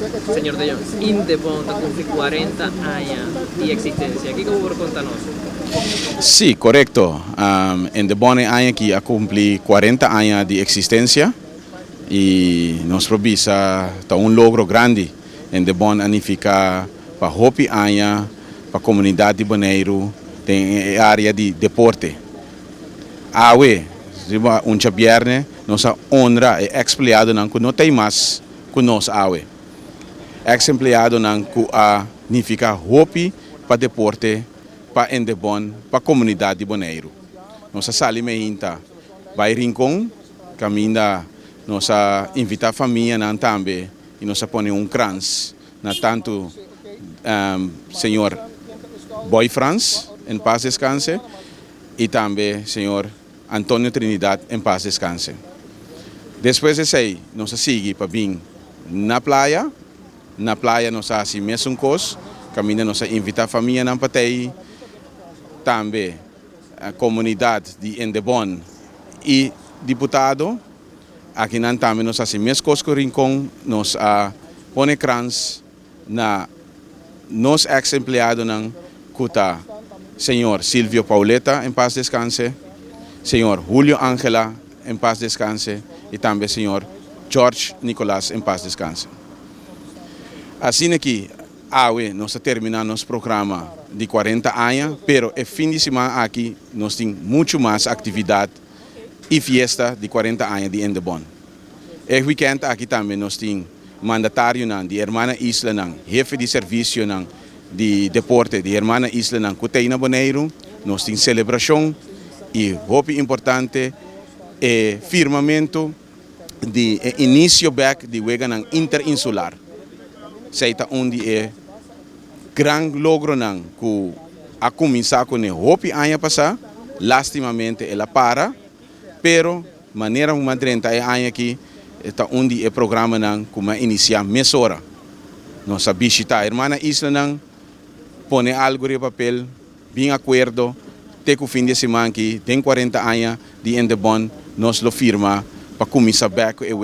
Señor de Jong, Indebon ta kumpli 40 aña di eksistensia. Kiko bo por konta nos? Sí, korekto. Indebon e aña aki a kumpli 40 aña di eksistensia i nos por bisa ta un logro grandi. Indebon a nifiká pa hopi aña pa komunidat di Boneiru den área di deporte. Awe, un djabièrnè, nos a honra e ex-empleadonan ku no tin mas ku nos awe. Ex-empleadonan ku a nifiká hopi pa deporte, pa Indebon, pa komunidat di Boneiru. Nos a sali mainta bai Rincon, kaminda nos a invitá famianan tambe i nos a pone un krans na tantu señor Boy Frans, en paz descanse, i tambe señor Antonio Trinidad, en paz descanse. Despues di esei, nos a sigui pa bin na Playa. Na Playa nos a hasi mesun kos, kaminda nos a invitá famianan pa t'ei, tambe komunidat di Indebon i diputado. Akinan tambe nos a hasi mesun kos ku Rincon, nos a pone krans na nos ex-empleadonan ku ta señor Silvio Pauleta, en paz descanse, señor Julio Angela, en paz descanse, i tambe señor George Nicolás, en paz descanse. Asina ku awe nos a terminá nos programa di 40 aña, pero e fin di siman aki nos tin muchu mas aktividat i fiesta di 40 aña di Indebon. E weekend aki tambe nos tin mandatarionan di hermana islanan, hefe di servisionan di deporte di hermana islanan ku t'ei na Boneiru, nos tin selebrashon i hopi importante e firmamentu di inisio bèk di weganan interinsular. Esei ta un di e gran logronan ku a kuminsá ku hopi aña pasá, lástimamente el a para, pero manera un 30 aña aki ta un di e programanan ku a inisiá mesora. Nos a bishitá hermana islanan, pone algu riba papel, bin akuerdo, te ku fin di siman aki, den 40 aña di Indebon, nos lo firma pa kuminsá bèk.